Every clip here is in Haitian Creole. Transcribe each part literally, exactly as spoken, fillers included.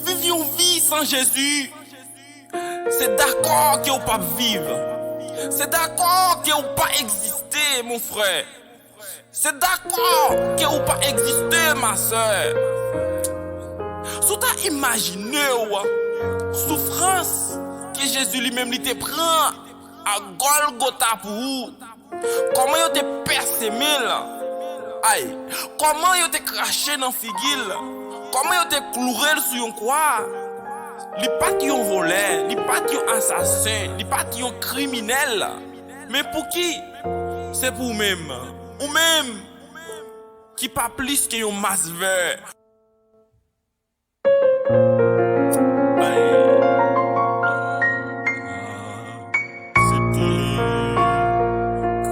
Viv yon vi san Jezi, se dakò ke w p ap viv. Se dakò ke w pa egziste, mon frè. Se dakò ke w pa egziste, ma sè. Si w ta imajine w soufrans ke Jezi li menm li te pran a Gòlgota pou ou, kòman yo te pèse men l, ay, kòman yo te krache nan figi l, kòman yo te kloure l sou yon kwa. Li pa t yon vòlè, li pa t yon asasen, li pa t yon kriminèl. Men pouki? Se pou ou menm, ou menm ki pa plis ke yon mas vè. Ay. Aksepte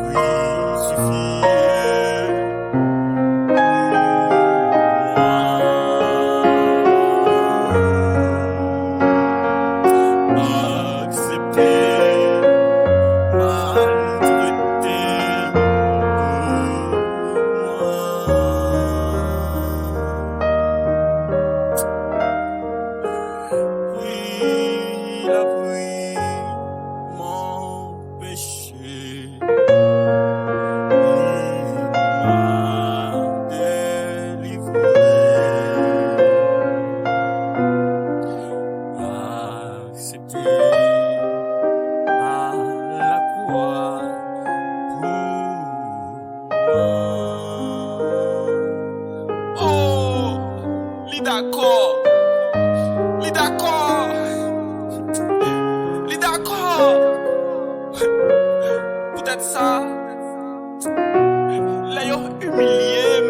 krisifiye. Aksepte maltrete pou mwen. Il a pris mon péché. Il m'a délivré. Aksepte a la kwa pou mwen. Oh, li dakò. Li dakò. Li dakò. Poutèt sa, lè yo imilye m,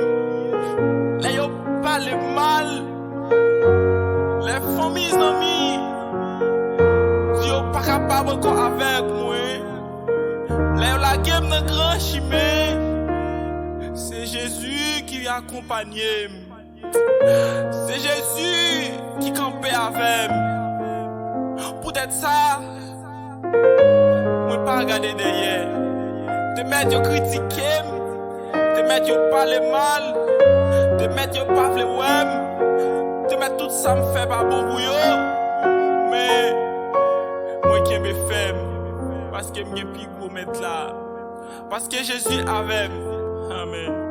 lè yo pale m mal, lè fanmi, zanmi di yo pa kapab ankò avèk mwen, lè yo lage m nan gran chimen, se Jezi ki akonpanye m. Se Jezi ki kanpe avè m. Poutèt sa, mwen pa gade dèyè. Te mèt yo kritike m, te mèt yo pale mal, te mèt yo pa vle wè m, te mèt tout sa m fè pa bon pou yo. Men, mwen kenbe fèm, paske m gen pi gwo Mèt la, paske Jezi avè m. Amèn.